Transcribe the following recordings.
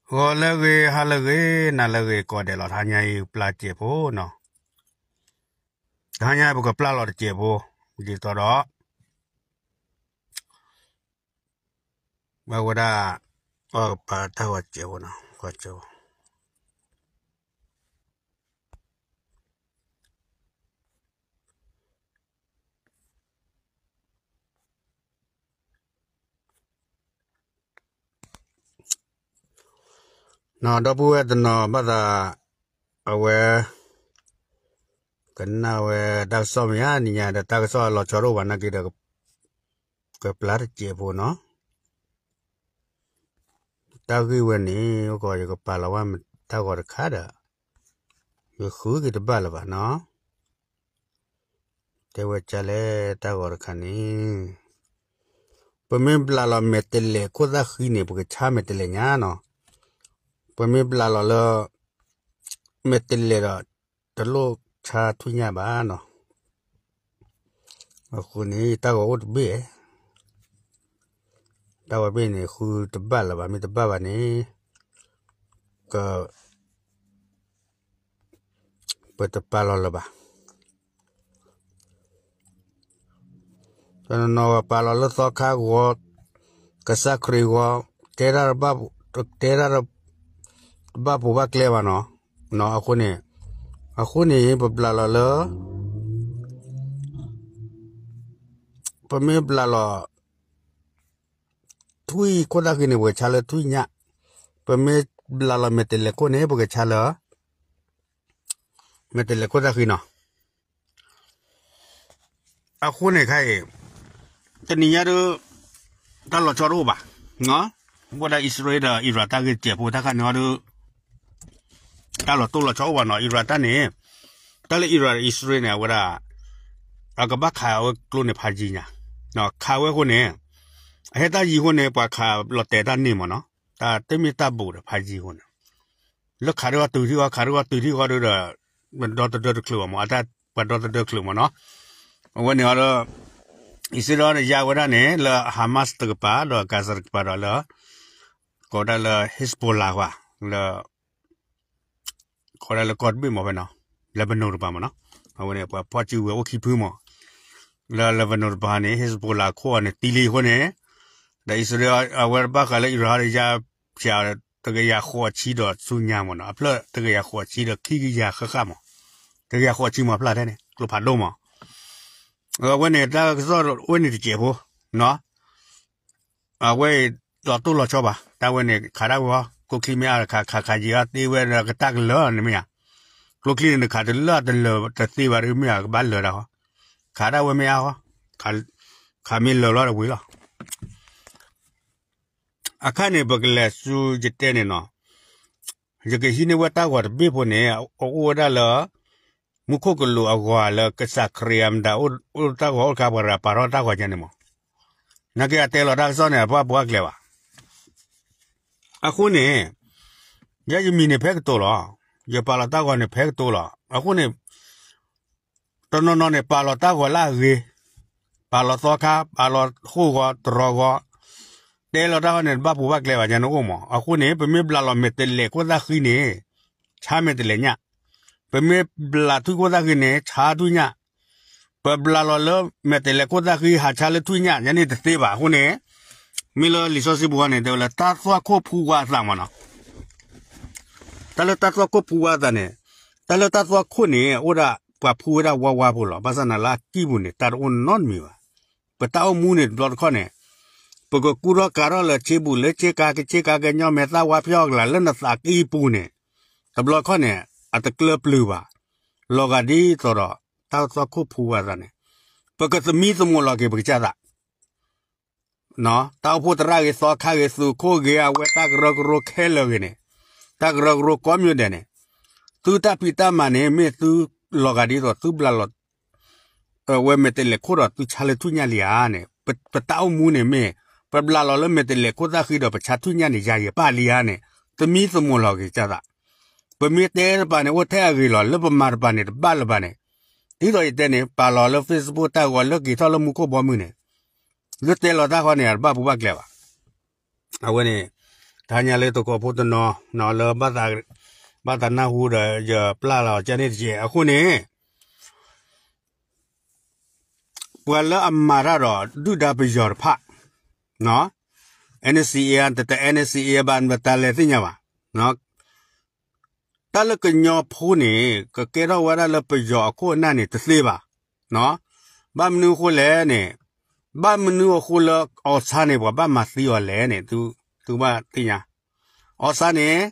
ဂီၤလၢအဂ့ၤ ဟါလၢအဂ့ၤ နၤလၢအဂ့ၤ ကိးဂၤဒဲးလီၤ. တဟါညါအံၤပျၢ်တစဲးဖိနီၤ, တဟါညါပကပျၢ်လီၤတစဲးဖိ, ဒ်သိးဒီး ဘၣ်ဝဲဒၣ် အီၣ်ကပၤတၢ်ဂီၤတစဲးဖိနီၤ, ဂီၤစဲးဖိ ဒီပုၢ်ဝဲၢ်တနီၤဘၣ်သး အဝဲ ကနၣ်ဝဲတၢ်ကစီၣ်မ့ၢ်ဧါ နံၤညါဒီး တၢ်ကစီၣ်လီၤဆီတအိၣ်ဘၣ်နာ်က့ဒီး ကပျၢ်တစဲးဖိနီၤ, တၢ်ဂ့ၢ်ဝဲန့ၣ် အိၣ်ကီး ယကပာ်လီၤဝဲမ့ၢ်တၢ်ဂီၤတခါဒီး ယဃုက့ၤတဘၣ်လၢၤဘၣ်နီၤ. တဲဝဲဒ်လဲၣ်တၢ်ဂီၤတခါန့ၣ်, ပမ့ၢ်ဘျးလီၤမဲာ်တဲးလဲးခိၣ်သၣ်ဃံန့ၣ် ပကဆါမဲာ်တဲးလဲးညါနီၤ. ပမ့ၢ်ဘျးလီၤလၢ မဲာ်တဲးလဲးဒီး တလိၣ်ဆါထွံၣ်ညၣ်ဘၣ်နီၤ. အဃိန့ၣ် တၢ်ဂီၤအိၣ်တဘ့ၣ်, တၢ်ဂီၤတဘ့ၣ်န့ၣ် ဃုတဘၣ်လၢၤဘၣ်, မ့ၢ်တဘၣ်ဘၣ်န့ၣ် က ပတပာ်လီၤလၢၤဘၣ်. တနီၤနီၤပာ်လီၤလၢသီခါဂီၤ, ကစၢ်ခရံာ်ဂီၤ, တဲတၢ်တဘၣ်, တဲတၢ်တဘၣ်ပူၤဘၣ်ကျဲဘၣ်နီၤ. အဃိန့ၣ်, အဃိန့ၣ် ပဘျးလီၤလၢ ပမ့ၢ်ဘျးလီၤ ထွံၣ်ခိၣ်သၣ်ဃံန့ၣ် ပကဆါလၢထွံၣ်ညၣ်, ပမ့ၢ်ဘျးလီၤမဲာ်တဲးလဲးခိၣ်န့ၣ် ပကဆါလၢ မဲာ်တဲးလဲးခိၣ်သၣ်ဃံနီၤ. အဃိန့ၣ်ခဲအံၤ တနံၤညါဒီး တၢ်လီၤဆီတအိၣ်ဘၣ်, အိၣ်ဒၣ်အံၣ်စရ့လးဒီး အံရၣ် တၢ်ဂ့ၢ်တစဲးဖိ တၢ်ခါန့ၣ်အီၤဒီး တၢ်လီၤတိၢ်လီၤဆီအိၣ်ဘၣ်နီၤ. အံရၣ်တၢ်န့ၣ်, တၢ်လၢအံရၣ်အံၣ်စရ့လးန့ၣ် အဝဲဒၣ် အကဘၣ်ခးအဝဲကျိန့ၣ်ဖးယံၤညါ, ခးဝဲအဃိန့ၣ် အဟဲတၢ်ယံၤအဃိန့ၣ် ပှၤခးလီၤတဲာ်တၢ်န့ၢ်မးနီၤ, တၢ်တမ့ၢ်တၢ်ဘူးဒီးဖးယံၤအဃိန့ၣ် လၢခးဒုးအီၤတုၤထံၣ်ဃီ ခးဒုးအီၤတုၤထံၣ်ဃီဒီး ပဒီသဒၢတချုးဘၣ်မး, အတၢ်ပှၤဒီသဒၢချုးမးနီၤ. အဝဲန့ၣ်အီၤဒီး အံၣ်စရ့လးန့ၣ် ယါဝဲဒၣ်န့ၣ် လၢ Hamas တကပၤ ဒီး Gaza တကပၤဒီးလၢ ကိးဝဲဒၣ်လၢ Hezbollah ပှၤ လၢ ကိးဒၣ်လၢကီၢ်တဘ့ၣ်မးဖဲနီၤ, Lebanon တကပၤမးနီၤ. အဝဲန့ၣ် ပှၤဖီၣ်စုဝဲအိၣ်ခံဖုမး, လၢ Lebanon တကပၤန့ၣ် Hezbollah ခိၣ်အီၤန့ၣ် တံၢ်လံအဃိန့ၣ်, ဒီးအံၣ်စရ့လး အဝဲဘၣ်ဃးလၢအံရၣ်ဒီး ယါဖၠးတကယၤဃိးဆံဒီးဆူညါမးနီၤ, အဖျၢၣ်တကယၤဃိးဆံဒီးခံကယၤဃၣ်ဃၣ်မး, တကယၤဃိးဆံမးဖျၢၣ်ထဲန့ၣ် ကျိဖးဒိၣ်မး. အဝဲန့ၣ်တၢ်ကစီၣ်ဝဲန့ၣ်တစဲးဖိနီၤ. အဝဲအံၤ လီၤတိၢ်လီၤဆီဘၣ်, တၢ်ဝဲန့ၣ် ခးဒၣ်ဝဲအီၤ ကျိချံမ့ၢ်အါ ခးခးခးယံၤအါ တ့ဝဲဒီးကတၢ်ကလၢာ်န့ၣ်မ့ၢ်ဧါ, ကျိချံန့ၣ် နခးတလၢာ်တလၢာ်တသ့ဘၣ်ဒီးမ့ၢ်ဧါ ကဘၣ်လၢာ်တၢ်ဃီ, ခးဒၣ်ဝဲမ့ၢ်အါဃီ, ခးမ့ၢ်လၢာ်လီၤဒီးဝံၤလီၤ. အခါန့ၣ် ပကလဲၤဆူယတဲန့ၣ်နီၤ, ယကဟံးန့ၢ်ဝဲတၢ်ဂီၤတဘ့ၣ်ဖိန့ၣ် အအိၣ်ဝဲဒၣ်လၢ မူခိၣ်ကလူးအဂီၢ်လၢကစၢ်ခရံာ်အမတၤအိၣ်တၢ်ဂီၤအိၣ်တခါ ပှၤတဂၤပာ်ထီၣ်တၢ်ဂီၤယဲန့ၣ်မး, နာ်က့အတဲလီၤတၢ်ကစီၣ်န့ၣ် အပှၢ်ပှၢ်ကျဲဘၣ်. အဃိန့ၣ် ယဲယမံၤန့ၣ်ဖဲကတိၤလီၤ, ယပာ်လီၤတၢ်ဂီၤန့ၣ်ဖဲကတိၤလီၤ. အဃိန့ၣ် တနီၤနီၤန့ၣ် ပာ်လီၤတၢ်ဂီၤလၢအဂ့ၤ, ပာ်လီၤသီခါ ပာ်လီၤဃိၣ်ဂီၤတရီဂီၤ, တဲလီၤတၢ်ဂီၤန့ၣ် တဘၣ်ပူၤဘၣ်ကျဲဘၣ် ယဲန့ၣ်အိၣ်မး. အဃိန့ၣ် ပမ့ၢ်ဘျးလီၤမဲာ်တဲးလဲးခိၣ်သၣ်ဃံန့ၣ် ဆါမဲာ်တဲးလဲးညၣ်, ပမ့ၢ်ဘျးထွံၣ်ခိၣ်သၣ်ဃံန့ၣ် ဆါထွံၣ်ညၣ်, ပဘျးလီၤလၢမဲာ်တဲးလဲးခိၣ်သၣ်ဃံ ဟးဆါလၢထွံၣ်ညၣ် ယဲန့ၣ်တသ့ဘၣ်. အဃိန့ၣ် မ့ၢ်လၢလံာ်စီဆှံပူၤဃီန့ၣ် တဲဝဲလၢတၢ်သွၣ်ခိၣ်ဖူဝါအသးမးနီၤ. တၢ်လၢတၢ်သွၣ်ခိၣ်ဖူဝါအသးန့ၣ်, တၢ်လၢတၢ်သွၣ်ခိၣ်န့ၣ် အိၣ်ဒၣ်ပှၤဖူဝဲဒၣ်ဝါဝါဖိလီၤ. ဘၣ်ဆၣ်နၤလၢအကံၢ်ပူၤန့ၣ် တၢ်တအိၣ်နီတမံၤဘၣ်. ပတၢ်အိၣ်မူန့ၣ် တဘျီတခီၣ်န့ၣ် ပကကူထီၣ်ကၤထီၣ်လၢဆ့ပူၤ လၢဆ့ကၤကဆ့ကၤကညီမဲာ်သၣ်ဝါဖျီၣ်အကလၤလၢနသးကံၢ်ပူၤန့ၣ် တဘျီတခီၣ်န့ၣ် အတကျၢပျုၤဘၣ်. လီၤဂာ်ဒ်သိးဒီး တၢ်သွၣ်ခိၣ်ဖူဝါအသးန့ၣ် ပကသမံသမိးလီၤက့ၤပကစၢ်သး တၢ်အိၣ်ဖှိၣ်သရၣ်ဂ့ၤ သီခါဂ့ၤ သုးခိၣ်ဂ့ၤ အဝဲတၢ်ကရၢကရိခဲလၢာ်ဂ့ၤန့ၣ်, တၢ်ကရၢကရိကိးမံၤဒဲးန့ၣ်, သုတၢ်ဖံးတၢ်မၤန့ၣ် မ့ၢ်သုလီၤဂာ်ဒ်သိးသုဘျးလီၤ ဝဲမဲာ်တဲးလဲးခိၣ်ဒီးသုဆါလၢထွံၣ်ညၣ်လံဧါန့ၣ်, ပတၢ်အိၣ်မူန့ၣ်မ့ၢ် ပဘျးလီၤလၢမဲာ်တဲးလဲးခိၣ်သၣ်ဃံဒီးပဆါထွံၣ်ညၣ်န့ၣ် ယၤယပၢ်လံဧါန့ၣ်, သမံသမိးလီၤက့ၤကစၢ်သး. ပမ့ၢ်တဲတပၤန့ၣ် အိၣ်ထဲအဂ့ၤလီၤ, လၢပမၤတပၤန့ၣ် တဘၣ်လၢၤဘၣ်န့ၣ်, ဒ်သိးယတဲန့ၣ် ပာ်လီၤလၢ Facebook တၢ်ဂီၤလၢက့ၤထီၣ်လၢမူခိၣ်ဘီမုၢ်န့ၣ်, လၢတဲလီၤတၢ်ဃီန့ၣ် အတဘၣ်ပူၤဘၣ်ကျဲဘၣ်. အဝဲန့ၣ် တဟါညါလၢတကိးဖိတနီၤ လၢ ဘၣ်သးနၢ်ဟူဒီး ယပျၢ်လီၤကန့ၣ်တက့ၢ်. အဃိန့ၣ် ပှၤလၢအမၤတၢ်ဒီးဒုၣ်ဒါပယီၤတဖၣ် NCA တတ NCA ဘၣ် ပတၢ်လဲၤသ့ၣ်ညါဘၣ်. တၢ်လၢကညီဖိန့ၣ် ကကဲထီၣ်ဝဲဒၣ်လၢပယီၤအခိၣ်အနၢ်န့ၣ် တသ့ဘၣ်. ဘၣ်မနုၤအဃိလဲၣ်န့ၣ်, ဘၣ်မနုၤအဃိလၢအီၣ်ဆါန့ၣ် ပှၤဘၣ်မၤသံအီၤလဲၣ်န့ၣ် သုဘၣ်သ့ၣ်ညါ. အီၣ်ဆါန့ၣ်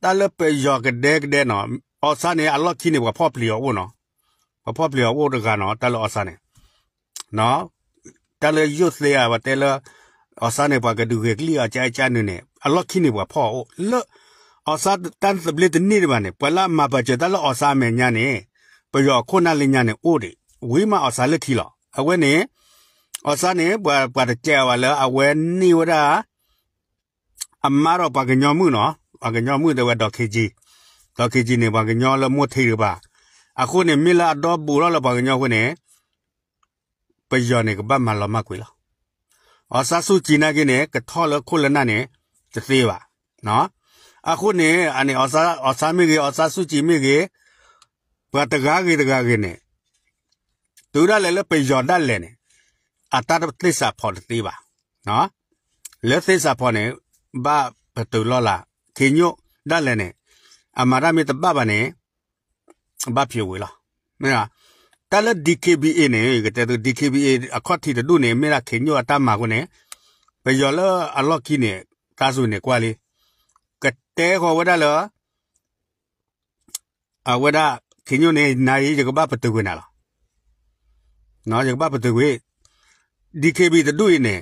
တၢ်လၢပယီၤကဒဲကဒဲနီၤ, အီၣ်ဆါန့ၣ် အလီၢ်ခံန့ၣ် ပှၤဖီၣ်ပျံၤအီၤအိၣ်နီၤ, ပှၤဖီၣ်ပျံၤအီၤအိၣ်တဂၤနီၤ, တၢ်လၢအီၣ်ဆါန့ၣ် တၢ်လၢယိၣ်သ့ဧါ ပတဲလၢ အီၣ်ဆါန့ၣ် ပှၤကဒုးဂဲၤကလံၣ်အီၤကကနုၤန့ၣ် အလီၢ်ခံန့ၣ် ပှၤဖီၣ်အီၤအိၣ်လၢ အီၣ်ဆါတၢ်သဘျ့တန့ၢ်ဒံးဘၣ်န့ၣ် ပှၤလၢအမၤပာ်စၢၤတၢ်လၢအီၣ်ဆါအမဲာ်ညါန့ၣ် ပယီၤအခိၣ်နၢ်လၢညါန့ၣ်အိၣ်ဒံး, ဝံၤမးအီၣ်ဆါလၢခံလီၤ. အဝဲန့ၣ် အီၣ်ဆါန့ၣ် ပှၤတကဲအဝဲလၢအဝဲန့ၢ်ဝဲဒၣ် အမါဒီးပှၤကညီမုၣ်နီၤ, ပှၤကညီမုၣ်တဲဝဲ ဒီးခ့ကၠံ, ဒီးခ့ကၠံန့ၣ် ပှၤကညီလၢမိၢ်ထံးတကပၤ, အဃိန့ၣ် မ့ၢ်လၢအဒီဘူးထီၣ်လၢပှၤကညီအဃိန့ၣ် ပယီၤန့ၣ် ကဘၣ်မၤလီၤမၢ်ကွံာ်လီၤ. အီၣ်ဆါစူၣ်ကံနာ်က့န့ၣ် ကထီၣ်လၢခိၣ်လၢနၢ်န့ၣ် တသ့ဘၣ်. အဃိန့ၣ် အန့ၣ် အီၣ်ဆါမ့ၢ်ဂ့ၤ အီၣ်ဆါစူၣ်ကံမ့ၢ်ဂ့ၤ ပှၤတဂၤဂ့ၤတဂၤဂ့ၤန့ၣ် တုၤဒၣ်လဲာ်လၢပယီၤဒၣ်လဲာ်န့ၣ် အတၢ်သ့ၣ်စးဖီတသ့ဘၣ်. လၢသ့ၣ်စးဖီန့ၣ် ဘၣ်ပတုာ်လီၢ်လၢ်, ခ့ညိၣ်ဒၣ်လဲာ်န့ၣ် အမၤတၢ်မ့ၢ်တဘၣ်ဘၣ်န့ၣ် ဘၣ်ဖျိးဝံၤလီၤ. တၢ်လၢ DKBA န့ၣ် ယကတဲသု DKBA အခီၣ်ထံးတဒူၣ်န့ၣ် မ့ၢ်ဒၣ်ခ့ညိၣ်အတၢ်မၤအဃိန့ၣ် ပယီၤလၢအလီၢ်ခံန့ၣ် တၢ်စူၤန့ၣ်ကွၢ်လံ, ကတဲဃီၤဝဲဒၣ်လၢ အဝဲဒၣ် ခ့ညိၣ်န့ၣ် နၤအံၤ ယကဘၣ်ပတုာ်ကွံာ်နၤလီၤ. ယကဘၣ်ပတုာ်ကွံာ် DKBA တဒူၣ်အံၤန့ၣ်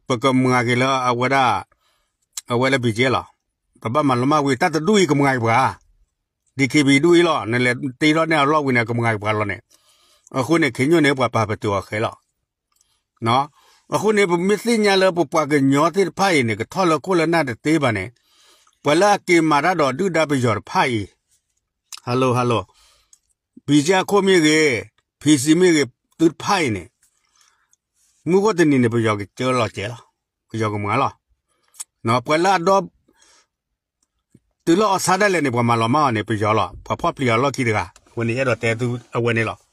ပကမၤက့ၤလၢအဝဲဒၣ် အဝဲလၢ BGF လီၤ. ပဘၣ်မၤလီၤမၢ်ဝံၤ တၢ်တဒူၣ်အံၤကမၤက့ၤပှၤ DKBA ဒူၣ်အံၤလီၤ. နလဲၤတ့ထီၣ်န့ၢ်အလီၢ်ဝံၤန့ၣ် ကမၤက့ၤပှၤလီၤန့ၣ်. အဃိန့ၣ် ခ့ညိၣ်န့ၣ် ပှၤပာ်ပတုာ်အီၤဃဲလီၤ. အဃိန့ၣ် ပမ့ၢ်သ့ၣ်ညါလၢပပှၤကညီသ့ၣ်တဖၣ်အံၤန့ၣ် ကထီၣ်လၢခိၣ်လၢနၢ်တသ့ဘၣ်န့ၣ် ပှၤလၢအက့ၤမၤတၢ်ဒီးဒုၣ်ဒါပယီၤတဖၣ်အံၤ hello hello BGF ခိၣ်မ့ၢ်ဂ့ၤ PC မ့ၢ်ဂ့ၤ သုတဖၣ်အံၤန့ၣ် မုၢ်ဂီၢ်တနံၤန့ၣ် ပယီၤကစၢလီၤစဲးလီၤ. ပယီၤကမၤလီၤ. ပှၤလၢအဒီ တုၤလၢအီၣ်ဆါဒၣ်လဲာ်န့ၣ် ပှၤမၤလီၤမၢ်အီၤန့ၣ် ပယီၤလီၤ. ပှၤဖီၣ်ပျံၤအီၤလီၢ်ခံတဂၤ အဝဲန့ၣ်အဲၣ်ဒိးတဲသုအဝဲန့ၣ်လီၤ.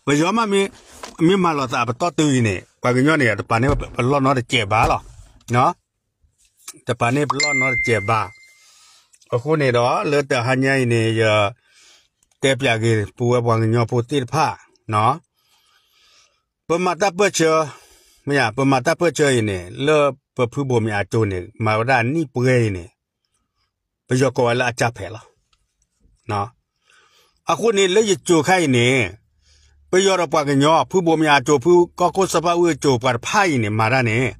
ပယီၤမး မ့ၢ်မၤလီၤသးပတီၢ်တုၤအံၤန့ၣ် ပှၤကညီန့ၣ် တပာ်န့ၢ်ပလီၢ်နီတစဲးဘၣ်လီၤ. တပာ်န့ၢ်ပလီၢ်နီတစဲးဘၣ်. အဃိန့ၣ်ဒီး လၢတဟါညါအံၤန့ၣ် ယတဲပၠးက့ၤ ပဝဲပှၤကညီဖိသ့ၣ်တဖၣ် ပမၤတၢ်ပၢၢ်ဆၢ မ့ၢ်ဧါ ပမၤတၢ်ပၢၢ်ဆၢအံၤန့ၣ် လၢပဖုဘိၣ်မ့ၢ်အစိၤန့ၣ် မၤဝဲဒၣ်နံၣ်ပှဲၤအံၤန့ၣ် ပယီၤကိးဝဲလၢအကၢ်ဖဲးလီၤ. အဃိန့ၣ် လၢယစိၤခါအံၤန့ၣ် ပယီၤဒီးပှၤကညီ ဖုဘိၣ်မ့ၢ်အစိၤ ဖုကီၢ်ခိၣ်စီၤဘးအူအစိၤ ပှၤတဖၣ်အံၤန့ၣ် မၤတၢ်န့ၣ်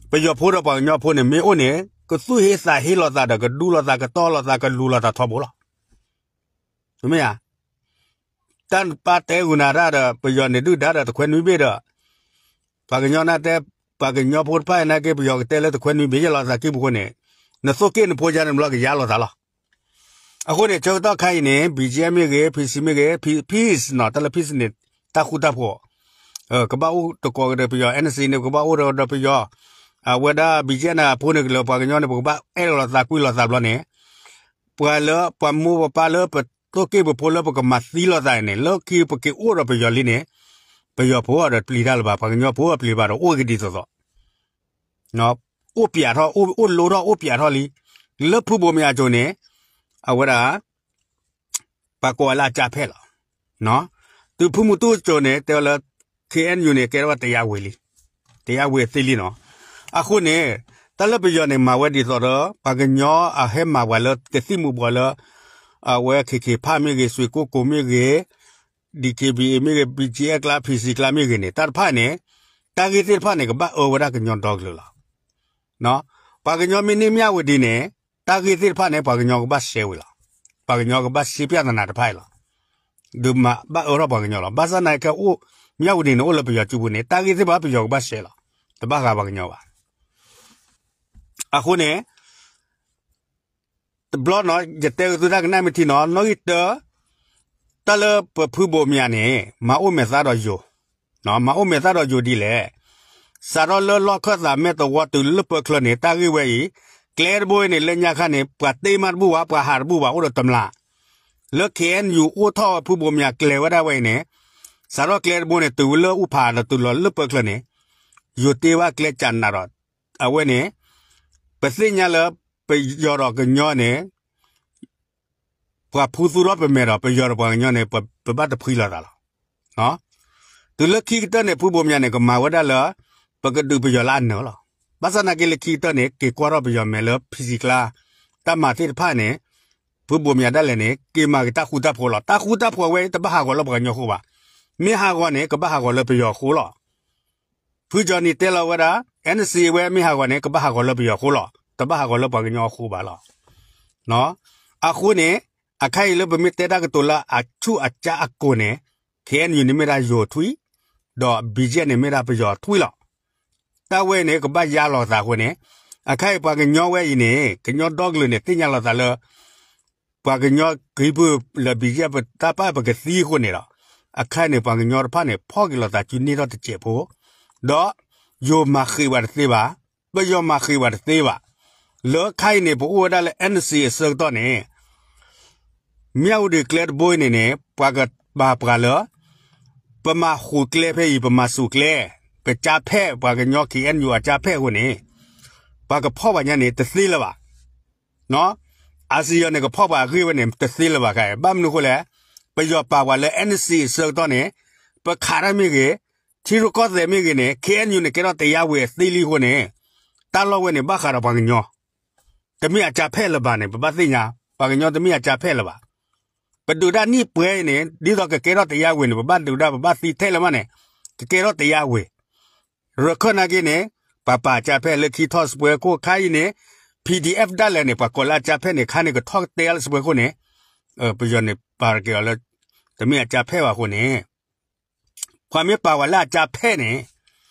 ပယီၤဖိဒီးပှၤကညီဖိန့ၣ် မ့ၢ်အိၣ်န့ၣ် ကသူၣ်ဟ့သးဟ့လိာ်သးဒီး ကဒူလိာ်သး ကတီၢ်လိာ်သး ကလူၤလိာ်သးထီဘိလီၤ. မ့ၢ်ဧါ. တၢ်ပၢ်တဲဂုာ်နၤတၢ်ဒီး ပယီၤန့ၣ်ဒုၣ်ဒါဒီးတခွဲနွံဘ့ၣ်ဒီး ပှၤကညီနၢ်တဲ ပှၤကညီဖိတဖၣ်အံၤနာ်က့ ပယီၤကတဲလၢတခွဲနွံဘ့ၣ်ယဲၢ်လိာ်သးကံၢ်ပူၤဃိန့ၣ် နသိၣ်က့ၣ်နဖိယါန့ၣ်ဘျီကယါလိာ်သးလီၤ. အဃိန့ၣ် ဆၢကတီၢ်ခါအံၤန့ၣ် BGF မ့ၢ်ဂ့ၤ PC မ့ၢ်ဂ့ၤ peace နီၤ တၢ်လၢ peace န့ၣ် တၢ်ဃူတၢ်ဖိး ကဘၣ်အိၣ်တကိးကဒီးပယီၤ NCA န့ၣ် ကဘၣ်အိၣ်ဒီးပယီၤ အဝဲဒၣ် BGF န့ၣ် အဖိန့ၣ်ကလၢပှၤကညီန့ၣ် ပကဘၣ်အဲၣ်လိာ်သးကွံလိာ်သးဘျီန့ၣ် ပှၤလၢပှၤမိၢ်ပပၢ်လၢပသိၣ်က့ၣ်ပဖိလၢပကမၤသံလိာ်သးန့ၣ် လၢခံပက့ၤအိၣ်ဒီးပယီၤလံန့ၣ် ပယီၤဖိဒီးပျံၤတၢ်လၢၤဘၣ် ပှၤကညီဖိပျံၤဘၣ်ဒီးအိၣ်ကဒ်သိးသိး အိၣ်ပၠးထီၣ် အိၣ်လိထီၣ် အိၣ်ပၠးထီၣ်လံ လၢဖုဘိၣ်မ့ၢ်အစိၤန့ၣ် အဝဲဒၣ် ပှၤကိးဝဲလၢအကၢ်ဖဲးလီၤ. တုၤဖုမူတူၢ်စိၤန့ၣ် တဲဝဲလၢ KNU န့ၣ် ကဲထီၣ်ဝဲ တရားဝင် လံ တရားဝင် သ့လံနီၤ. အဃိန့ၣ် တၢ်လၢပယီၤန့ၣ် မၤဝဲဒ်သိးဒီး ပှၤကညီအဟဲမၤပှၤလၢကသံၣ်မူၤဘှီးလၢ အဝဲ KK Park မ့ၢ်ဂ့ၤ ဆွ့ၣ်ကိကိၤမ့ၢ်ဂ့ၤ DKBA မ့ၢ်ဂ့ၤ BGF ကျါ PC ကျါမ့ၢ်ဂ့ၤန့ၣ် တၢ်တဖၣ်န့ၣ် တၢ်ဂ့ၢ်သ့ၣ်တဖၣ်န့ၣ် ကဘၣ်အၢဝဲဒၣ်ကညီဒီကလုာ်လီၤ. ပှၤကညီမ့ၢ်န့ၢ်မၠၣ်ဝတံၤန့ၣ် တၢ်ဂ့ၢ်သ့ၣ်တဖၣ်န့ၣ် ပှၤကညီကဘၣ်ရှဲဝံၤလီၤ. ပှၤကညီကဘၣ်ရှဲပျၢ်သနာ်တဖၣ်အံၤလီၤ. ဒုးမၤဘၣ်အၢထီၣ်ပှၤကညီလီၤ. ဘၣ်ဆၣ်သနာ်က့ အိၣ် မၠၣ်ဝတံၤန့ၣ် အိၣ်လၢပယီၤစုပူၤန့ၣ် တၢ်ဂ့ၢ်သ့ၣ်တဖၣ်ပယီၤကဘၣ်ရှဲလီၤ. တဘၣ်ဃးပှၤကညီဘၣ်. အဃိန့ၣ် တဘျီနီၤ ယတဲက့ၤသုတၢ်ကနၣ်မ့ၢ်ထံနီၤ နီၣ်ဂံၢ်တၢ တၢ်လၢပဖုဘိၣ်မၠးန့ၣ် မၤအိၣ်မဲာ်သၣ်ဒီးယိၤ, မၤအိၣ်မဲာ်သၣ်ဒီးယိၤဒ်လဲၣ်. စးထီၣ်လၢလီၢ်ခၢၣ်သးမဲာ်သဝီတုၤလၢပၢချၢန့ၣ် တၢ်ဂ့ၢ်ဝဲအံၤ ကျဲတဘိအံၤန့ၣ် လၢညါခါန့ၣ် ပှၤတ့မးတဘူၣ်ဘၣ် ပှၤဟးတဘူၣ်ဘၣ် အိၣ်ဒီးတမျး လၢ ခ့ၣ်အဲၣ်ယူၣ် အိၣ်ထီၣ်ဝဲဖုဘိးမၠးကျဲၤဝဲဒၣ်ဝဲအံၤန့ၣ် စးထီၣ်ကျဲတဘိန့ၣ် တုၤဝဲလၢအူဖးဒီးတုၤလီၤလၢပၢၢ်ချၢန့ၣ် ယိၤတ့ဘၣ်ကျဲကနးဒီး အဝဲန့ၣ် ပသ့ၣ်ညါလၢ ပယီၤဒီးကညီန့ၣ် ပှၤဖူသူထီၣ်ပမဲာ်ဒီး ပယီၤဒီးပှၤကညီန့ၣ် ပဘၣ်တဖှံလိာ်သးလီၤ. တုၤလၢခံကတၢၢ်န့ၣ် ဖုဘိးမၠးန့ၣ် ကမၤဝဲဒၣ်လၢ ပကဒုးပယီၤလၢအနၢၤလီၤ. ဘၣ်ဆၣ်သနာ်က့လၢခံကတၢၢ်န့ၣ် က့ၤကွၢ်ထီၣ်ပယီၤမဲာ်လၢ ဖံးစံၤကျါ တၢ်မၤသ့ၣ်တဖၣ်န့ၣ် ဖုဘိးမၠးဒၣ်လဲာ်န့ၣ် က့ၤမၤက့ၤတၢ်ဃူတၢ်ဖိးလီၤ. တၢ်ဃူတၢ်ဖိးဝဲ တဘၣ်ဟးဂီၤလၢပှၤကညီအဃိဘၣ်. မ့ၢ်ဟးဂီၤန့ၣ် ကဘၣ်ဟးဂီၤလၢပယီၤအဃိလီၤ. ဖုကၠီနံၤတဲလီၤဝဲဒၣ် NCA ဝဲမ့ၢ်ဟးဂီၤန့ၣ် ကဘၣ်ဟးဂီၤလၢပယီၤအဃိလီၤ. တဘၣ်ဟးဂီၤလၢပှၤကညီအဃိဘၣ်လီၤ. အဃိန့ၣ် အခါအံၤလၢပမ့ၢ်တဲတၢ်ကတိၤလၢအဆူၣ်အကါအကိာ်န့ၣ် ခ့ၣ်အဲၣ်ယူၣ် န့ၣ်မ့ၢ်ဒၣ်ယိၤထွံၣ်, ဒီး ဘံၣ်ကၠဲၣ် န့ၣ်မ့ၢ်ဒၣ်ပယီၤထွံၣ်လီၤ. တၢ်ဝဲအံၤန့ၣ် ကဘၣ်ယါလီၤသးအဃိန့ၣ် အခါအံၤပှၤကညီဝဲအံၤန့ၣ် ကညီဒီကလုာ်န့ၣ် သ့ၣ်ညါလီၤသးလၢ ပှၤကညီကံၢ်ပူၤလၢ ဘံၣ်ကၠဲၣ် ပတၢ်ပာ်ပကသံအဃိန့ၣ်ဒီး အခါအံၤန့ၣ် ပှၤကညီတဖၣ်န့ၣ် ဖီၣ်က့ၤလိာ်သးစုန့ၢ်ထီၣ်တစဲးဖိ, ဒီးယိၤမၤဃ့းဝဲတသ့ဘၣ်, ပယီၤမၤဃ့းဝဲတသ့ဘၣ်. လၢခါအံၤန့ၣ် ပအိၣ်ဝဲဒၣ်လၢ NCA အဆၢကတီၢ်န့ၣ် မၠၣ်ဝတံၤကျဲတဘိအံၤန့ၣ်န့ၣ် ပှၤကဘၣ်ပှၤလၢ ပမၤဃုာ်ကျဲဖဲအံၤ ပမၤစူၣ်ကျဲ, ပကၠါဖဲး ပှၤကညီ ခ့ၣ်အဲၣ်ယူၣ် အကၠါဖဲးအဃိန့ၣ် ပှၤကဖီၣ်ပှၤညါန့ၣ် တသ့လၢၤဘၣ်. အစံယီၤန့ၣ် ကဖီၣ်ပှၤအဂ့ၢ်ဝဲန့ၣ် တသ့လၢၤဘၣ်ခါ, ဘၣ်မနုၤအဃိလဲၣ်, ပယီၤပာ်ပှၤလၢ NCA အဆၢကတီၢ်န့ၣ် ပခးတၢ်မ့ၢ်ဂ့ၤ, ထံရူၢ်ကီၢ်သဲးမ့ၢ်ဂ့ၤန့ၣ် ခ့ၣ်အဲၣ်ယူၣ် န့ၣ် ကဲထီၣ်တယါဝ့ၤအသ့လံအဃိန့ၣ် တၢ်လီၢ်ဝဲန့ၣ် ဘၣ်ဃးဒီးပှၤကညီ တမ့ၢ်အကၠါဖဲးလၢၤဘၣ်န့ၣ် ပဘၣ်သ့ၣ်ညါ, ပှၤကညီတမ့ၢ်အကၠါဖဲးလၢၤဘၣ်. ပဒုးတၢ်နံၣ်ပှဲၤအံၤန့ၣ် ဒ်သိးကကဲထီၣ်တယါဝ့ၤန့ၣ် ပဘၣ်ဒုးတၢ် ပဘၣ်သံထဲလဲၣ်မးန့ၣ် ကကဲထီၣ်တယါဝ့ၤ. ရခၢၣ်နာ်က့န့ၣ် ပှၤပာ်ကၠါဖဲးလၢခံထီၣ်စပွဲခိၣ်ခါအံၤန့ၣ် PDF ဒၣ်လဲာ်န့ၣ် ပှၤကိးလၢအကၠါဖဲးန့ၣ် ခါန့ၣ်ကထီၣ်တဲလၢစပွဲခိၣ်န့ၣ် ပယီၤန့ၣ်ပာ်က့ၤအီၤလၢ တမ့ၢ်အကၠါဖဲးဘၣ်အဃိန့ၣ် ပှၤမ့ၢ်ပာ်ဝဲလၢအကၠါဖဲးန့ၣ်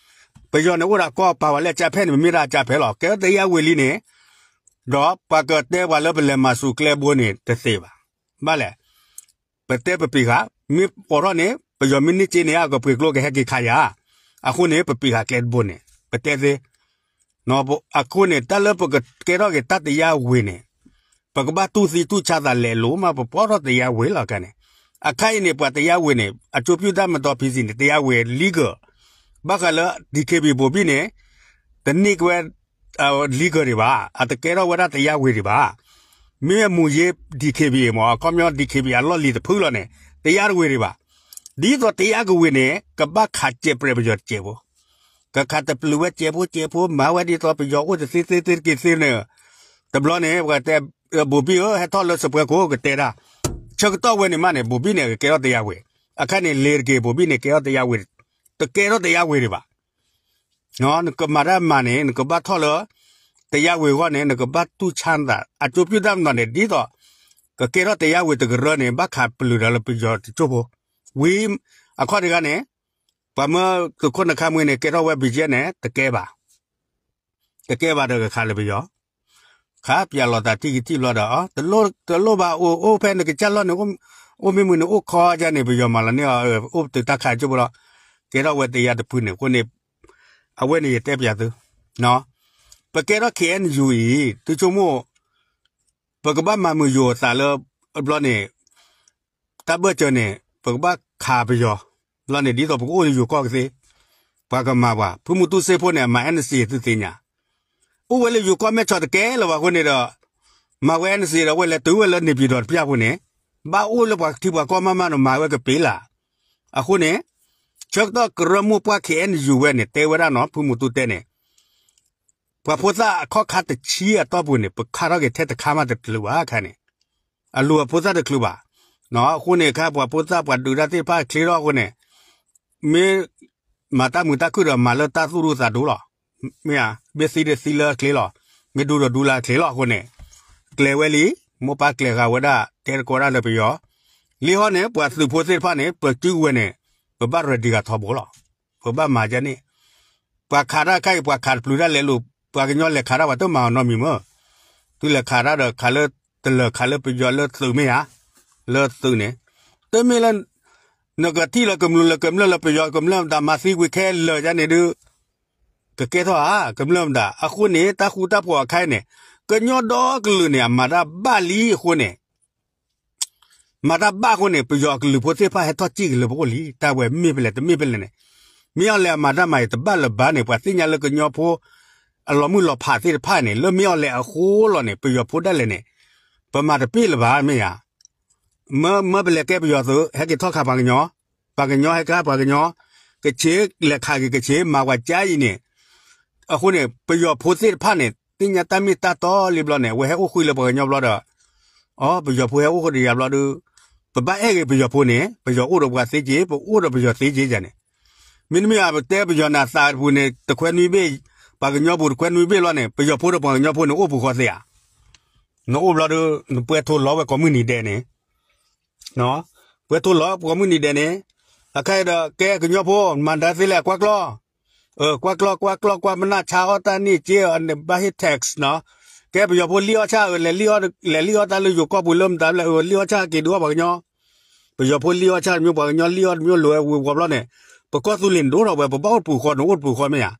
ပယီၤန့ၣ်အိၣ်ဒၣ်ကီၢ် ပာ်ဝဲလၢအကၠါဖဲးန့ၣ် ပမ့ၢ်ဒၣ်အကၠါဖဲးလီၤ. ကဲထီၣ်တယါဝ့ၤလံန့ၣ် ဒီးပှၤကတဲပှၤလၢပလဲၤမၤစူၣ်ကျဲဘိန့ၣ် တသ့ဘၣ်. ဘၣ်လဲၣ်, ပတဲပပံးဃာ် မ့ၢ်အိးထီၣ်န့ၣ် ပယီၤမ့ၢ်န့ၢ်စ့န့ၣ် အကပှ့ၤကျိကဟဲက့ၤခးယၤ, အဃိန့ၣ် ပပံးဃာ်ကျဲတဘိန့ၣ် ပတဲသ့ အဃိန့ၣ် တၢ်လၢပကကဲထီၣ်က့ၤတၢ်တယါဝ့ၤန့ၣ် ပကဘၣ်တူၢ်သံတူၢ်ဆါသးလဲၤလိာ်မး ပပိာ်ထီၣ်တယါဝ့ၤလီၤကါန့ၣ်. အခါအံၤန့ၣ် ပှၤတယါဝ့ၤန့ၣ် အကၠိပျုၢ်တၢ်မတီၤ ဖံးစံၣ် န့ၣ် တယါဝ့ၤ legal ဘၣ်ဃးလၢ DKB ဘိၤဘံၣ်န့ၣ် တန့ၢ်က့ၤဝဲ legal ဒံးဘၣ်, အတကဲထီၣ်ဝဲဒၣ်တယါဝ့ၤဒံးဘၣ်. မ့ၢ်အမူၤယ့ DKB မ့ၢ် အခီပညီ DKB အလီၢ်လံၤတဖုလီၤန့ၣ် တယါတဝ့ၤဒံးဘၣ်. ဒ်သိးတယါကဝ့ၤန့ၣ် ကဘၣ်ခးစဲးပြဲးပယီၤတစဲးဖိ ကခးတပျုာ်ဝဲစဲးဖိစဲးဖိ မၤဝဲဒ်သိးပယီၤအိၣ်တသ့သ့သ့တက့ၤသ့န့ၣ် တဘျီန့ၣ် ပှၤတဲ ဘိၤဘံၣ်ဧၢ ဟဲထီၣ်လၢစပွဲခိၣ် ကတဲတၢ် ဆၢကတီၢ်ဝဲန့ၣ်မးန့ၣ် ဘိၤဘံၣ်န့ၣ် ကကဲထီၣ်တယါဝ့ၤ, အခါန့ၣ် လဲၤတက့ၤ ဘိၤဘံၣ်န့ၣ် ကဲထီၣ်တယါဝ့ၤ, တကဲထီၣ်တယါဝ့ၤဒံးဘၣ်. နကမၤတၢ်မၤန့ၣ် နကဘၣ်ထီၣ်လၢ တယါဝ့ၤအဂီၢ်န့ၣ် နကဘၣ်တူၢ်ဆါနသး အကၠိပျုၢ်တၢ်မတီၤန့ၣ် ဒ်သိး ကကဲထီၣ်တယါဝ့ၤတကရၢန့ၣ် ဘၣ်ခးပျုၤဒီးလၢပယီၤတကၠိဖိ, ဝံၤ အခီၣ်တဂၤန့ၣ် ပှၤမၢသုးခိၣ်နခါမှံန့ၣ် ကဲထီၣ်ဝဲ ဘံၣ်ကၠဲၣ် န့ၣ် တကဲဘၣ်, တကဲဘၣ်ဒီးကခးလၢပယီၤ, ခးပၠးလိာ်သးထံၣ်ကထံၣ်ဘျီဒီး တလိၣ်ဘၣ်အိၣ်အိၣ်ဖဲနကစၢ်လီၢ်န့ၣ် အိၣ်မ့ၢ်မုာ်န့ၣ် အိၣ်ခီကန့ၣ် ပယီၤမၤလီၤန့ၢ်အီၤ အိၣ်ပတုာ်တၢ်ခးကၠိဖိလီၤ, ကဲထီၣ်ဝဲတယါတဖုန့ၣ် အဃိန့ၣ် အဝဲန့ၣ်ယတဲပၠးသု, ပကဲထီၣ် ခ့ၣ်အဲၣ်ယူၣ် အံၤ သုဆိကမိၣ် ပကဘၣ်မၤမုာ်ယိၤအသးလၢ ဘျီန့ၣ် တၢ်ဘၢၣ်စၢၤန့ၣ် ပကဘၣ်ခးပယီၤ, ဘျီန့ၣ် ဒ်သိးပကအိၣ်လၢယိၤကီၢ်ကသ့, ပှၤကမၤပှၤ ဖုမူတူစ့ဖိန့ၣ် အမၤ NCA သုသ့ၣ်ညါ, အိၣ်ဝဲလၢယိၤကီၢ်မဲာ်ဆီၣ်တကဲလၢၤဘၣ်အဃိန့ၣ်ဒီး မၤဝဲ NCA ဒီး ဝဲလဲၤတုၤဝဲလၢန့ၣ်ပၠံၤဒီးတပျၢ်ဖိန့ၣ်, ဘၣ်အိၣ်လၢပှၤထံပှၤကီၢ်မးမးန့ၣ် မၤဝဲကပ့ၤလၢ်, အဃိန့ၣ် ဆၢကတီၢ်ကရၢမိၢ်ပှၢ် ခ့ၣ်အဲၣ်ယူၣ် ဝဲန့ၣ် တဲဝဲဒၣ်နီၤ ဖုမူတူတဲန့ၣ် ပှၤဖိသၣ်အခီၣ်ခါတဆံအတီၢ်ပူၤန့ၣ် ပခးထီၣ်က့ၤထဲတခါမးတချုးဘၣ်ခါန့ၣ်, အလူၤအဖိသၣ်တချုးဘၣ်, အဃိန့ၣ်ခါ ပှၤဖိသၣ်ပှၤဒုးတၢ်သ့ၣ်တဖၣ်ချ့ထီၣ်အဃိန့ၣ်, မ့ၢ်မၤတၢ်မုာ်တၢ်ခုၣ်ဒီးမၤလၢတၢ်သူၣ်ဒူသးဒူလီၤ, မ့ၢ်ဧါ, မ့ၢ်သံဒီးသံလၢအချ့လီၤ, မ့ၢ်ဒူဒီးဒူလၢအချ့လီၤအဃိန့ၣ်, ကျဲၤဝဲလံ, မိၢ်ပၢ်ကျဲၤဃာ်ဝဲဒၣ် တဲသကိးဒၣ်လၢပယီၤ, လံဟီန့ၣ် ပှၤသုးဖိသ့ၣ်တဖၣ်န့ၣ် ပစုကဝဲၤန့ၣ် ပဘၣ် ready ဂၤထီဘိလီၤ, ပဘၣ်မၤဒ်န့ၣ် ပှၤခးတၢ်ခါအံၤ ပှၤခးတပျုၤတၢ်လဲၤလိာ် ပှၤကညီလဲၤခးတၢ် ပှၤတမၤအီၤနီတမံၤမ့ၢ်, သုလဲၤခးတၢ်ဒီးခးလၢတလၢၤ ခးလၢပယီၤလၢသုးမ့ၢ်ဧါ, လၢသုးန့ၣ်, တမ့ၢ်လၢ နကထံၣ်လၢကမျၢၢ်လၢကမျၢၢ်လၢပယီၤကမျၢၢ်မတၤမၤသံဝံၤခဲလၢာ်ဒ်န့ၣ်ဒုး ကကဲထီၣ်ဧါ ကမျၢၢ်မတၤ, အဃိန့ၣ် တၢ်ဃူတၢ်ဖိးအခါအံၤန့ၣ် ကညီဒီကလုာ်န့ၣ် အမၤတၢ်ဘၣ်လံအဃိန့ၣ် မၤတၢ်ဘၣ်အဃိန့ၣ် ပယီၤအကလုာ်ဖိသ့ၣ်တဖၣ်ဟဲထီၣ်စံၣ်က့ၤလၢပအိၣ်လံ, တၢ်ဝဲမ့ၢ်ဖဲလဲၣ်တမ့ၢ်ဖဲလဲၣ်န့ၣ်, မ့ၢ်အီၤလဲၣ်အမၤတၢ်မၤအံၤတဘၣ်လၢၤဘၣ်န့ၣ် ပှၤသ့ၣ်ညါလၢကညီဖိ အလီၤမုၢ်လီၤဖးသ့ၣ်တဖၣ်န့ၣ် လၢမ့ၢ်အီၤလဲၣ်အဃိလီၤန့ၣ် ပယီၤဖိဒၣ်လဲာ်န့ၣ် ပမၤတပ့ၢ်လၢၤဘၣ်မ့ၢ်ဧါ. မၢ မၢပလဲၤကဲပယီၤသုး ဟဲက့ၤထီၣ်ခးပှၤကညီ, ပှၤကညီဟဲက့ၤပှၤကညီ, ကချ့းလဲၤခးက့ၤကချ့း မၤပှၤကါအံၤန့ၣ်, အဃိန့ၣ် ပယီၤဖိသ့ၣ်တဖၣ်န့ၣ် သ့ၣ်ညါတၢ်မ့ၢ်တၢ်တီလံဘျီန့ၣ် အဝဲဟဲအိၣ်ဃုာ်လၢပှၤကညီဘျီဒီး, အိ ပယီၤဖိဟဲအိၣ်ဃုာ်ဒီးယၤဘျီဒီး, ပဘၣ်အဲၣ်ဂ့ၤပယီၤဖိန့ၣ် ပယီၤအိၣ်ဒီးပှၤသ့က့ၤ ပအိၣ်ဒီးပယီၤသ့က့ၤယၤန့ၣ်, မ့တမ့ၢ်အပတဲပယီၤန့ၣ် အသးပူၤန့ၣ် တခွဲနွံဘ့ၣ်, ပှၤကညီပူၤတခွဲနွံဘ့ၣ်လီၤန့ၣ် ပယီၤဖိဒီးပှၤကညီဖိန့ၣ် အိၣ်ပူၤဃီသ့ဧါ. နအိၣ်ဘျီဒီး နပှဲၤထိၣ်လီၤဝဲကိးမုၢ်နံၤဒဲးန့ၣ်, ပှဲၤထိၣ်လီၤကိးမုၢ်နံၤဒဲးန့ၣ်, အခါအံၤဒီး ကဲကညီဖိ မၤဒါသ့လဲၣ် ကွၢ်ကျီၢ်, ကွၢ်ကျီၢ် ကွၢ်ကျီၢ် ကွၢ်ပနၢ်ဆါအီၣ်တၢ်န့ၢ်က့ ဘၣ်ဟ့ၣ် tax နီၤ, ကဲပယီၤဖိလံၣ်အီၣ်ဆၣ် လဲၤလံၣ်အီၣ်တၢ်လၢယိၤကီၢ်ပူၤလၢမတၤလဲၣ် လံၣ်အီၣ်ဆၣ်က့ၤဒုးအီၣ်ပှၤကညီ ပယီၤဖိလံၣ်အီၣ်ဆၣ်တမ့ၢ် ပှၤကညီလံၣ်အီၣ်တမ့ၢ် လိၤဝဲဝံၤဝီၤဘျီန့ၣ်, ပကီၢ်သူလ့ၤနဒိၣ်ထီၣ်ဝဲ ပဘၣ်အိၣ်တပူၤဃီ နအိၣ်တပူၤဃီမ့ၢ်ဧါ.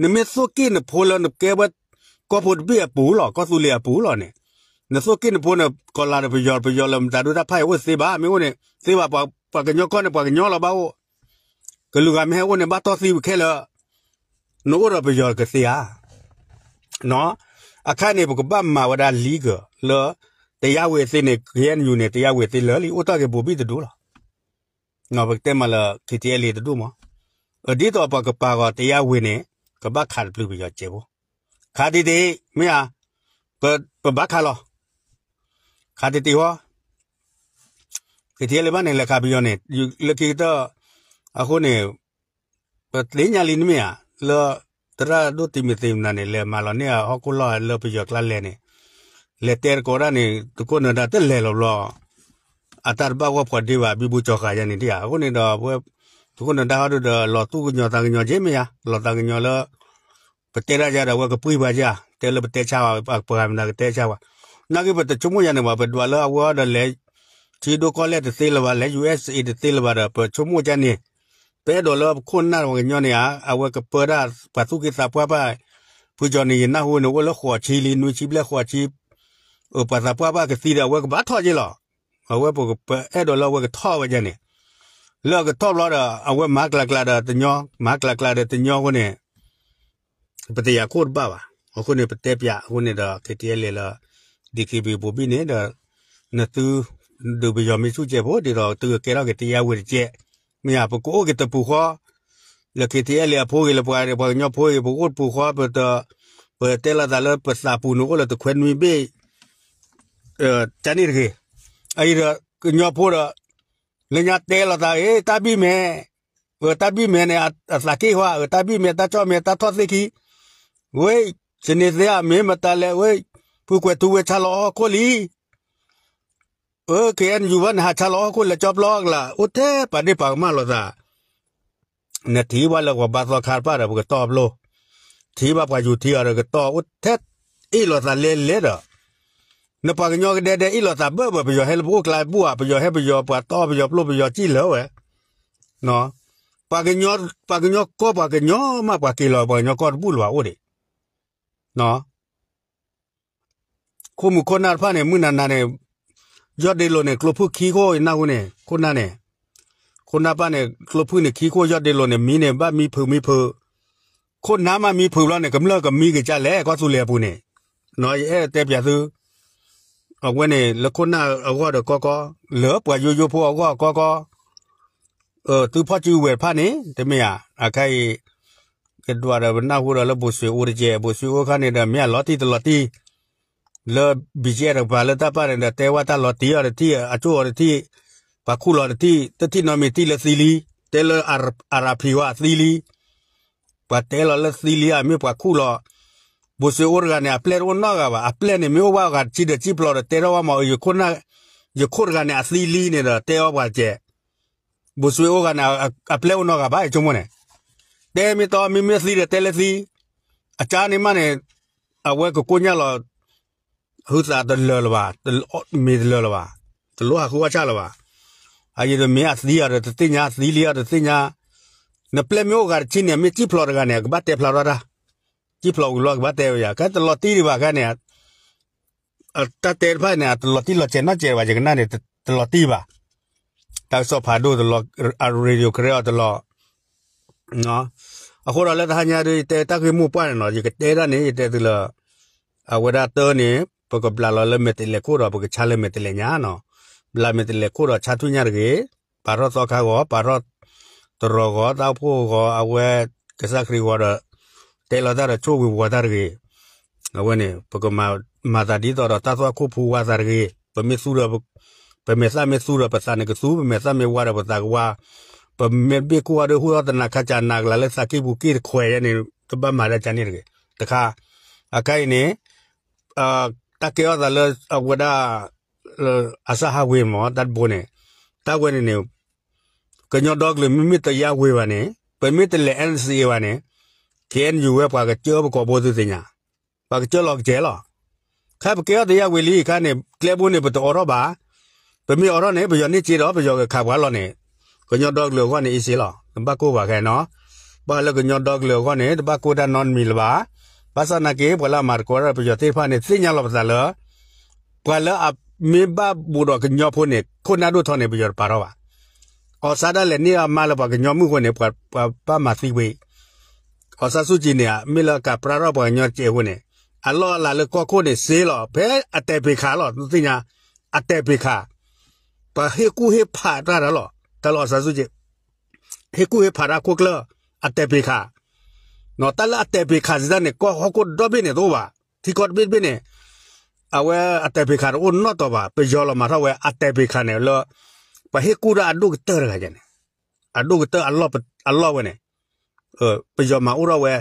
နမ့ၢ်သိၣ်က့ၣ်နဖိလၢနကဲဝဲ ကီၢ်ဖိတဘ့ၣ်အပူၤလီၤ ကီၢ်သူလ့ၤအပူၤလီၤန့ၣ်, နသိၣ်က့ၣ်နဖိန့ၣ် ကီၢ်လၤဒီးပယီၤ ပယီၤလၢမတၤဒုတၢ်ဖၣ်အံၤအိၣ်သ့ဘၣ် မ့ၢ်အိၣ်န့ၣ် သ့ဘၣ် ပှၤကညီကီၢ်န့ၣ် ပှၤကညီလီၤဘၣ်အိၣ်, ကလုာ်ဂၤမ့ၢ်ဟဲအိၣ်န့ၣ် ဘၣ်တီၢ်သံဝဲခဲလၢာ်, နအိၣ်ဒီးပယီၤကသ့ဧါ. အခါန့ၣ် ပကဘၣ်မၤဝဲဒၣ်လံကၢၢ်လၢ တရားဝင်သ့န့ၣ် KNU န့ၣ် တရားဝင်သ့လၢာ်လံ အိၣ်တ့ၢ်က့ၤဘိၤဘံၣ်တဒူၣ်လီၤ. ပကတဲမးလၢ KTLA တဒူၣ်မး, ဒ်သိးပကပာ်ဂီၤတရားဝင်န့ၣ် ကဘၣ်ခးတပျုာ်ပယီၤစဲးဖိ, ခးတံၢ်တံၢ် မ့ၢ်ဧါ, ပဘၣ်ခးလီၤ, ခးတံၢ်တံၢ်ဃီ, KTLA ဘၣ်န့ၣ် လဲၤခးပယီၤန့ၣ် လၢခံကတၢၢ်, အဃိန့ၣ် ပသ့ၣ်ညါလံန့ၣ်မ့ၢ်ဧါ, လၢ သရၣ်ဒိၣ်တံၤမသ့းမနုၤန့ၣ် လဲၤမၤလီၤန့ၢ်အဟီၣ်ခိၣ်လီၢ်လၢပယီၤကျါလဲၣ်န့ၣ်, လဲၤတဲသကိးတၢ်န့ၣ် သုးခိၣ်နၢၤဒါတလဲၤလီၤဘျီ, အတၢ်တဘၣ်ဂီၢ်ဖှီၣ်ဒ့ဘၣ် ဘံဘူကၠီၤဃာ်ယါန့ၣ်ဒ်ဧါ, အဃိန့ၣ်ဒီး သုးခိၣ်နၢၤဒါဟီဒုဒီး လီၤသူၣ်ကညီၤသးကညီၤက့မ့ၢ်ဧါ, လီၤသးကညီၤလၢ ပတဲတၢ်ယါဒီး အဝဲကပှံၢ်ပှၤယါ, တဲလၢပတဲဆါဝဲ ပှၤမနုၤကတဲဆါဝဲ, နာ်က့ပတဆိကမိၣ်ယါန့ၣ်ဘၣ် ပဒွးလၢအဝဲအီၤဒီးလဲၤ ထံဒိၣ်ကီၢ်လဲၢ်တသ့လၢၤဘၣ် လဲၤ ယူၢ်အ့ၣ်စ့ တသ့လၢၤဘၣ်ဒီး ပဆိကမိၣ်ကါန့ၣ်, ပအဲၣ်ဒိးလၢပခိၣ်နၢ်ပှၤကညီန့ၣ်ဧါ, အဝဲကပၢတၢ်ပှၤသူၣ်က့သးပှၢ်ဘၣ်, ဖုကၠီၤန့ၣ် ယနၢ်ဟူန့ၣ် အိၣ်လၢဃိးဆံလံ နွံဆံဘျဲၣ်ဃိးဆံ, ပှၤသးပှၢ်ဘၣ်ကသံဒီး အဝဲကဘၣ်ထီၣ်က့လီၤ, အဝဲပအဲၣ်ဒိးလၢအဝဲကထီၣ်ဝဲကါန့ၣ်, လၢအကထီၣ်ဘျီဒီး အဝဲမၤကျးကျးဒီးတညီ, မၤကျးကျးဒီးတညီအဃိန့ၣ် ပတယာ်ခိၣ်တဘၣ်ဘၣ်. အဃိန့ၣ် ပတဲပၠးအဃိန့ၣ်ဒီး KTLA လၢ DKBA ဘိၤဘံၣ်န့ၣ်ဒီး နသု ဒုးပယီၤမ့ၢ်ဆူၣ်စဲးဖိ ဒ်သိးသုကကဲထီၣ်က့ၤ တရားဝင် တကဲး, မ့ၢ်ဧါ ပကအိၣ်က့ၤတပူၤဃီ, လၢ KTLA အဖိဂ့ၤ လၢပှၤပှၤကညီဖိဂ့ၤ ပကအိၣ်တပူၤဃီ, ပ ပတဲလိာ်သးလၢပသးပူၤန့ၣ်အိၣ်လၢတခွဲနွံဘ့ၣ် ကန့ၣ်တဂ့ၤ, အအံၤဒီး ကညီဖိဒီး လၢညါတဲလိာ်သး အ့ တၢ်ဘံၣ်မဲာ်, အတၢ်ဘံၣ်မဲာ်န့ၣ် အသးက့ၢ်ဃီ အတၢ်ဘံၣ်မဲာ် တၢ်ကၠီၣ်မဲာ် တၢ်ထီၣ်သ့ၣ်ခံ, ဝဲ ယန့ၢ်သ့ဧါ မ့ၢ်မတၤလဲၣ် ဝဲ ဖုကွဲးထူဝဲဆါလီၤအဟီၣ်ခိၣ်လံ, အ KNU ဘၣ်န့ၣ်ဟးဆါလီၤအဟီၣ်ခိၣ်လဲၤကၠီပျီကလး အိၣ်ထဲပာ်ဒ့ၣ်ပာ်ကမၣ်လိာ်သး နထံၣ်ဘၣ်လၢပှၤဘါသီခါတဖၣ်ဒီး ပကတီၢ်အပျိၢ်, ထံၣ်ဘၣ်ပှၤယူၤထံအီၤဒီးကတီၢ် အိၣ်ထဲ အ့ၣ်လိာ်သးလဲၤလဲၤဒီး, နပှၤကညီကဒဲဒဲအ့ၣ်လိာ်သးဘၢၣ်ဘၢၣ် ပယီၤဟဲလၢပအိၣ်ကျါဘူၣ်ဧါ ပယီၤဟဲပယီၤပှၤတီၢ်ပယီၤပျိၢ်ပယီၤစံၣ်လၢာ်ဝဲ, ပှၤကညီ ပှၤကညီကီၢ်ပှၤကညီမး ပှၤက့ၤလီၤပှၤကညီကီၢ်တဘူၣ်လၢၤဘၣ်အိၣ်ဒံး ခိၣ်မူခိၣ်နၢ်တဖၣ်န့ၣ် မုၢ်နၤနၤန့ၣ် ယီၢ်ဒ့လိာ်န့ၣ် ကျိဖုၣ်ခံခိၣ် ယနၢ်ဟူန့ၣ် ခိၣ်နၢ်န့ၣ်, ခိၣ်နၢ်ပၢ်န့ၣ် ကျိဖုၣ်န့ၣ်ခံခိၣ် ယီၢ်ဒ့လိာ်န့ၣ် မံန့ၣ် ဘၣ်မံဖုးမံဖုး, ခိၣ်နၢ်မးမံဖုးဘျီန့ၣ် ကမျၢၢ်ကမံကစၢ်လဲၣ် ကီၢ်သူလ့ၤအပူၤန့ၣ်, ယအဲၣ်တဲပၠးသု အဝဲန့ၣ် လၢခိၣ်နၢ်အဂီၢ်ဒီးကီကီ, လၢပှၤယိယိဖိအဂီၢ်ကီကီ, သုဖီၣ်စုကဝဲၤတဖၣ်န့ၣ် တမ့ၢ်ဧါ, အခါအံၤ ကဒွးဒီးပနၢ်ဟူဒီးလၢဘိၣ်စွ့ၤအိၣ်တကဲး, ဘိၣ်စွ့ၤအိၣ်ခါန့ၣ်ဒီး မ့ၢ်အလီၤတံၢ်တလီၤတံၢ်, လၢ ဘံၣ်ကဲ တကပၤလၢတၢ်ပၢ်န့ၣ်ဒီး တဲဝဲတၢ်လီၤတံၢ်အီၤတထံၣ်, အကၠိၣ်အီၤတထံၣ်, ပှၤခူၣ်လီၤတထံၣ်, တထံၣ်နီတမံၤတံၢ်လၢသံလံ, တဲလၢအရၤဖံးဝဲအသံလံ ပှၤတဲလီၤလၢသံလံဧါ မ့ၢ်ပှၤခူၣ်လီၤ, ဘိၣ်စွ့ၤအိၣ်တဂၤန့ၣ် အပျဲၢ်တအိၣ်နီတဂၤဘၣ်, အပျဲၢ်န့ၣ် မ့ၢ်အိၣ်ဘၣ်အဂၤတဆံဒီး စံၣ်ဖျိးဒီး တဲထီၣ်ဝဲမး ယခိၣ်တဂၤန့ၣ် အသံလံန့ၣ်ဒီး တဲအီၤပှၤတကဲး, ဘိၣ်စွ့ၤအိၣ်တဂၤန့ၣ် အပျဲၢ်အိၣ်နီတဂၤဘၣ် ယဆိကမိၣ်န့ၣ်, တဲမ့ၢ်တီမ့ၢ်မ့ၢ်သံဒီး တဲလၢသံ, အကါန့ၣ်မးန့ၣ် အဝဲကကိညၢ်လီၤ ဟုသးတလၢာ်လၢၤဘၣ်, မ့ၤတလၢာ်လၢၤဘၣ်, တလိၣ်ဟးဃုအီၣ်ဆၣ်လၢၤဘၣ်, အယံၤဒီးမ့ၢ်အသံအီၤဒီးတသ့ၣ်ညါ, သံလံအီၤတသ့ၣ်ညါ, နပျဲၢ်မ့ၢ်အိၣ်ဂၤတဆံန့ၣ် မ့ၢ်စံၣ်ဖျိးတဂၤန့ၣ် အကဘၣ်တဲဖျါထီၣ်တၢ်, စံၣ်ဖျိးဝံၤလီၤ ကဘၣ်တဲဝဲယၤ, ခဲတလီၤတံၢ်ဒံးဘၣ်ခဲန့ၣ်, တၢ်တဲတဖၣ်န့ၣ် အတလီၤတံၢ်လီၤဆဲးနီတစဲးဘၣ် ယကနၣ်န့ၣ် တလီၤတံၢ်ဘၣ်. တၢ်ကစီၣ်ဖးဒိၣ်တလီၤ, အ radio ကရဲအီၤတလီၤ. အဃိဒီးလၢတဟါညါဒီး ယတဲတၢ်ဂ့ၢ်မိၢ်ပှၢ်န့ၣ်နီၤ ယကတဲဒၣ်န့ၣ် ယတဲသုလၢ အဝဲဒၣ်တၢ်န့ၣ် ပကဘျးလီၤလၢမဲာ်တဲးလဲးခိၣ်ဒီး ပကဆါလၢမဲာ်တဲးလဲးညါနီၤ. ဘျးမဲာ်တဲးလဲးခိၣ်ဒီးဆါထူၣ်ညါတဂ့ၤ, ပာ်ထီၣ်သီခါဂီၤ, ပာ်ထီၣ်တရီးဂီၤ, တၢ်အိၣ်ဖှိၣ်ဂီၤ, အဝဲကစၢ်ခရံာ်ဂီၤဒီး တဲလီၤတၢ်ဒီးဆိၣ်ဂ့ၤဝီၤတၢ်တဂ့ၤ. အဝဲန့ၣ် ပကမၤသးဒ်သိးဒီးတၢ်သွၣ်ခိၣ်ဖူဝါသးတဂ့ၤ. ပမ့ၢ်သူဒီး ပမဲာ်သၣ်မ့ၢ်သူဒီးပသးန့ၣ်ကသူ, ပမဲာ်သၣ်မ့ၢ်ဝါဒီးပသးကဝါ. ပမ့ၢ်ဘ့ၣ်ခိၣ်အီၤဒီး ဟူထီၣ်သနးခါစၢ်နးကလၤလၢသးကံၢ်ပူၤက့ၢ်တခွဲးယဲန့ၣ် တဘၣ်မၤတၢ်ကန့ၣ်တဂ့ၤ. တခါ အခါအံၤန့ၣ် တၢ်ကဲထီၣ်သးလၢအဝဲဒၣ် အစၢ်ဟးဝ့ၤမ့ၢ် တၢ်တဘိန့ၣ် တၢ်ဝဲန့ၣ်န့ၣ် ကညီဒီကလုာ်မ့မ့ၢ်တယါဝ့ၤဘၣ်န့ၣ် ပမ့ၢ်တလဲၤ NCA ဘၣ်န့ၣ် KNU ဝဲပှၤကစၢပကီၢ်ဘိသုသ့ၣ်ညါ, ပှၤကစၢလီၤကစဲလီၤ. ခဲပကဲထီၣ်တယါဝ့ၤလံအခါန့ၣ် ကျဲဘိန့ၣ် ပတအိးထီၣ်ဘၣ်. ပမ့ၢ်အိးထီၣ်န့ၣ် ပယီၤန့ၢ်စ့ဒီး ပယီၤကခးပှၤလီၤန့ၣ် ကညီဒီကလုာ်အဂီၢ်န့ၣ် easy လီၤ. တဘၣ်ကိၢ်ဘၣ်ခဲနီၤ. ဘၣ်လၢကညီဒီကလုာ်အဂီၢ်န့ၣ် တဘၣ်ကိၢ်တၢ်နီတမံၤလၢၤဘၣ်. ဘၣ်ဆၣ်နာ်က့ ပှၤလၢအမၤသကိးတၢ်ဒီးပယီၤသ့ၣ်တဖၣ်န့ၣ် သ့ၣ်ညါလီၤပသးလၢ ပှၤလၢအမ့ၢ်ဘၣ်ဘူးဒီးကညီဖိန့ၣ် ခိၣ်နၢ်ဒိၣ်ထီန့ၣ် ပယီၤတပာ်ထီၣ်ဘၣ်. အီၣ်ဆါဒၣ်လဲာ်န့ၢ်အမါလၢပှၤကညီမုၣ်အဃိန့ၣ် ပှၤဘၣ်မၤသံဝဲအံၤ. အီၣ်ဆါဆူၣ်ကံၤန့ၣ် မ့ၢ်လၢအကပြးထီၣ်ပှၤကညီတကဲးအဃိန့ၣ် အလီၢ်အလၤလၢကီၢ်ခိၣ်န့ၣ်စ့လီၤ ဖဲအတဲာ်ပ့ၤခးလီၤ သ့ၣ်ညါ အတဲာ်ပ့ၤခး ပှၤဟ့ၣ်ကူၣ်ဟ့ၣ်ဖးတၢ်တၢ်လီၤ တၢ်လီၤအီၣ်ဆါဆူၣ်ကံၤ ဟ့ၣ်ကူၣ်ဟ့ၣ်ဖးတၢ်ခိၣ်ကျၢၢ် အတဲာ်ပ့ၤခး တၢ်လၢအတဲာ်ပ့ၤခးစံးတၢ်န့ၣ် ကီၢ်ဟီၣ်ခိၣ်ဒီဘ့ၣ်န့ၣ်တအိၣ်ဘၣ်. ထံကီၢ်တဘ့ၣ်တဘ့ၣ်န့ၣ် အဝဲအတဲာ်ပ့ၤခးတအိၣ်နီတီၤဘၣ်. ပယီၤလီၤမၤထီၣ်ဝဲအတဲာ်ပ့ၤခးန့ၣ်လၢ ပှၤဟ့ၣ်ကူၣ်တၢ်အဒိၣ်ကတၢၢ်တဂၤန့ၣ် အဒိၣ်ကတၢၢ်အလီၢ်ဝဲန့ၣ် ပယီၤမၤအိၣ်ထီၣ်ဝဲ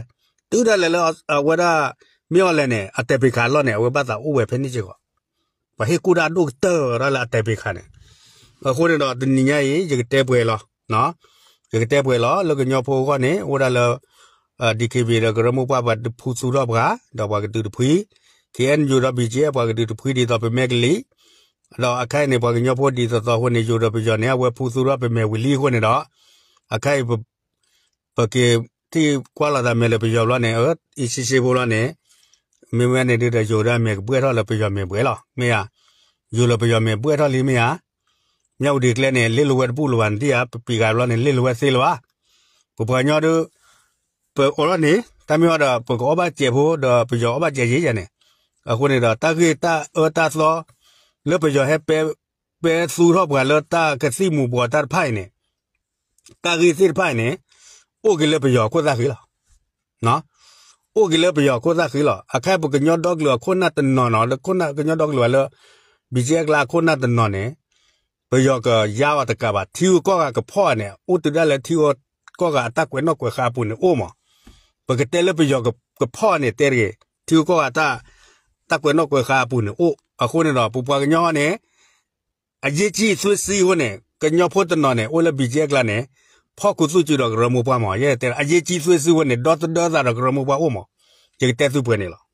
တုၤဒၣ်လဲာ်လၢအဝဲဒၣ် မ့ၢ်အီၤလဲၣ်န့ၣ် အတဲာ်ပ့ၤခးအလီၢ်န့ၣ် အဝဲဘၣ်သးအိၣ်ဝဲဖဲန့ၣ်စ့ၢ်ကီး ပှၤဟ့ၣ်ကူၣ်တၢ်အဒိၣ်ကတၢၢ်ဝဲဒၣ်လၢအတဲာ်ပ့ၤခးန့ၣ်. အဃိန့ၣ်ဒီးတနံၤညါအံၤ ယကတဲပှဲၤလီၤ ယကတဲပှဲၤလီၤ လၢကညီဖိအဂီၢ်န့ၣ် အိၣ်ဝဲဒၣ်လၢ DKBA ဒီးကရၢမိၢ်ပှၢ်ပှၤဖူသူထီၣ်ပှၤ ဒီးပှၤကဒုးတဖှံ KNU ဒီး BGF ပှၤကဒုးတဖှံဒ်သိးပမဲာ်ကလံၤ ဒီးအခါအံၤန့ၣ် ပှၤကညီဖိဒ်သိးသိးအဃိန့ၣ် ယိၤဒီးပယီၤန့ၣ် အဝဲဖူသူထီၣ်ပမဲာ်ဝံၤလံအဃိန့ၣ်ဒီး အခါအံၤ ပက့ၤထံၣ်ကွၢ်လိာ်သးမဲာ်လၢပယီၤဘျီန့ၣ် အံၤဆ့ဆ့ဖိလီၤန့ၣ် မ့မ့ၢ်န့ၣ်ဒုးဒီး ယိၤဒီးမဲာ်ကဘှဲၣ်ထီၣ်လၢပယီၤမဲာ်ဘှဲၣ်လီၤ မ့ၢ်ဧါ. ယိၤလၢပယီၤမဲာ်ဘှဲၣ်ထီၣ်လံမ့ၢ်ဧါ. မၠၣ်ဝတံၤကျဲန့ၣ် လ့လိာ်ဝဲတဘူၣ်လၢၤဘၣ်နတံၢ်ဧါ ပပံၤဂၤဘျီန့ၣ် လ့လိာ်ဝဲသ့လၢၤဘၣ်. ပပှၤကညီဒုး ပအိးထီၣ်န့ၣ် တၢ်မ့ၢ်အီၤဒီး ပကအီၣ်ဘၣ်စဲးဖိ ဒီးပယီၤအီၣ်ဘၣ်စဲးယ့ယဲန့ၣ်. အဃိန့ၣ်ဒီး တၢ်ဂ့ၢ်တၢ်အၢတၢ်သီ လၢပယီၤဟဲပဲ ပဲသူထီၣ်ပှၤလၢတၢ်ကသံၣ်မူၤဘှီးတၢ်တဖၣ်အံၤန့ၣ် တၢ်ဂ့ၢ်သ့ၣ်တဖၣ်အံၤန့ၣ် အိၣ်က့ၤလၢပယီၤခိၣ်သၣ်ဃံလီၤ. အိၣ်က့ၤလၢပယီၤခိၣ်သၣ်ဃံလီၤ. အခါပကညီဒီကလုာ်အခိၣ်နၢ်တနီၤနီၤ လၢကညီဒီကလုာ်လၢ ဘံၣ်ကၠ့အကျါအခိၣ်နၢ်တနီၤန့ၣ် ပယီၤကယါအီၤတကးဘၣ် ထံဂုၤကီၢ်ဂၤကဖီၣ်န့ၣ် အိၣ်တုၤဒၣ်လၢထံဂုၤကီၢ်ဂၤအတၢ်ကွဲးနီၣ်ကွဲးဃါအပူၤန့ၣ်အိၣ်မး. ပကတဲလၢပယီၤကဖီၣ်န့ၣ်တဲတဂ့ၤ ထံဂုၤကီၢ်ဂၤ တၢ်ကွဲးနီၣ်ကွဲးဃါအပူၤန့ၣ်အိၣ်. အဃိန့ၣ်ဒီး ပပှၤကညီန့ၣ် အရေးကြီးသွေးစည်းအဃိန့ၣ် ကညီဖိတနီၤန့ၣ် အိၣ်လၢဘံၣ်ကၠ့အကျါန့ၣ် ဖီၣ်ခူသူၣ်စုဒီးကရၢမိၢ်ပှၢ်မး ယဲတဲ အရေးကြီးသွေးစည်းအဃိန့ၣ် ဒီသဒၢသးဒီးကရၢမိၢ်ပှၢ်အိၣ်မး. ယကတဲသုပှဲၤန့ၣ်လီၤ.